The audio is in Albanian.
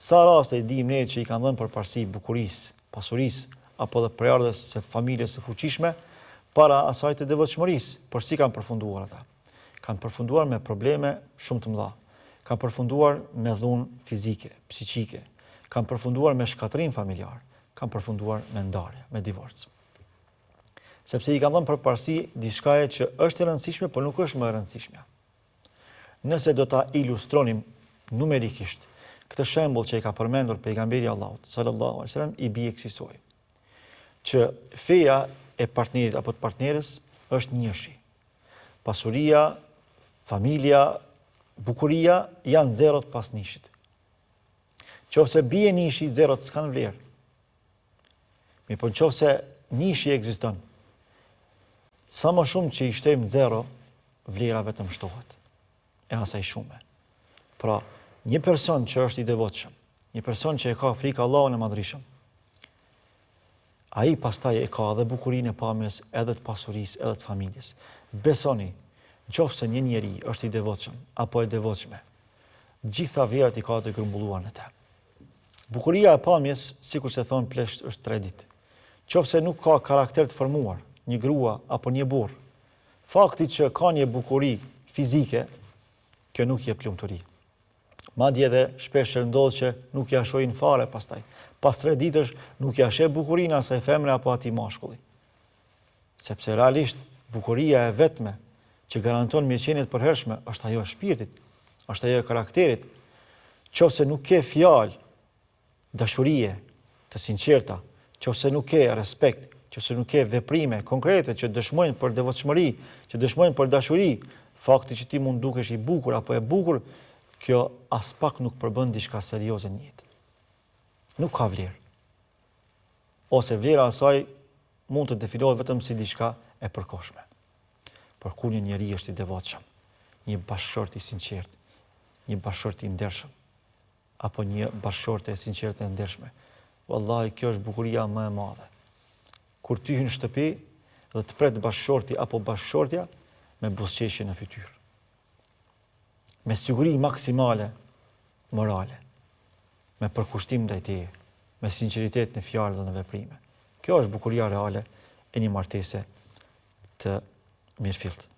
Sa raste i dimë ne që i kanë dhënë përparësi bukurisë, pasurisë apo dhe prejardhjes së familjes së fuqishme para asaj të devotshmërisë, por si kanë përfunduar ata? Kanë përfunduar me probleme shumë të mëdha. Kanë përfunduar me dhunë fizike, psiqike, kanë përfunduar me shkatërrim familjar, kanë përfunduar me ndarje, me divorc. Sepse i kanë dhënë përparësi diçkaje që është e rëndësishme, por nuk është më e rëndësishmja. Nëse do ta ilustronim numerikisht këtë shembull që e ka përmendur pejgamberi i Allahut sallallahu alaihi wasallam i bie kësisoj që feja e partnerit apo të partneres është njëshi. Pasuria, familja, bukuria janë zerot pas njëshit. Qoftë se bie njëshi, zerot s'kanë vlerë. Mirëpo në qoftë se njëshi ekziston, sa më shumë që i shtojmë zero, vlera vetëm shtohet e asaj shume. Pra, një person që është i devotshëm, një person që e ka frikë Allahun e madhërishëm, ai pastaj e ka edhe bukurinë e pamjes, edhe të pasurisë, edhe të familjes. Besoni, në qoftë se një njeri është i devotshëm, apo e devotshme, gjitha vlerat i ka të grumbulluar në te. Bukuria e pamjes, sikurse thonë pleqtë, është tre ditë. Qoftë se nuk ka karakter të formuar, një grua apo një burrë, fakti që ka një bukuri fizike, kjo nuk jep lumturi. Madje edhe shpeshherë ndodh që nuk ia shohin fare pastaj. Pas tre ditësh nuk ia sheh bukurinë asaj femre apo atij mashkulli. Sepse realisht bukuria e vetme që garanton mirëqenie të përhershme është ajo e shpirtit, është ajo e karakterit. Qoftë se nuk ke fjalë dashurie të sinqerta, qoftë se nuk ke respekt, qoftë se nuk ke veprime konkrete që dëshmojnë për devotshmëri, që dëshmojnë për dashuri, fakti që ti mund dukesh i bukur apo e bukur, kjo aspak nuk përbën diçka serioze në jetë. Nuk ka vlerë. Ose vlera e saj mund të definohet vetëm si diçka e përkohshme. Por kur një njeri është i devotshëm, një bashkëshort i sinqertë, një bashkëshort i ndershëm, apo një bashkëshorte e sinqertë e ndershme, wallahi kjo është bukuria më e madhe. Kur ti hyn në shtëpi dhe të pret bashkëshorti apo bashkëshortja me buzëqeshje në fytyrë. Me siguri maksimale morale, me përkushtim ndaj teje, me sinqeritet në fjalë dhe në veprime. Kjo është bukuria reale e një martese të mirëfilltë.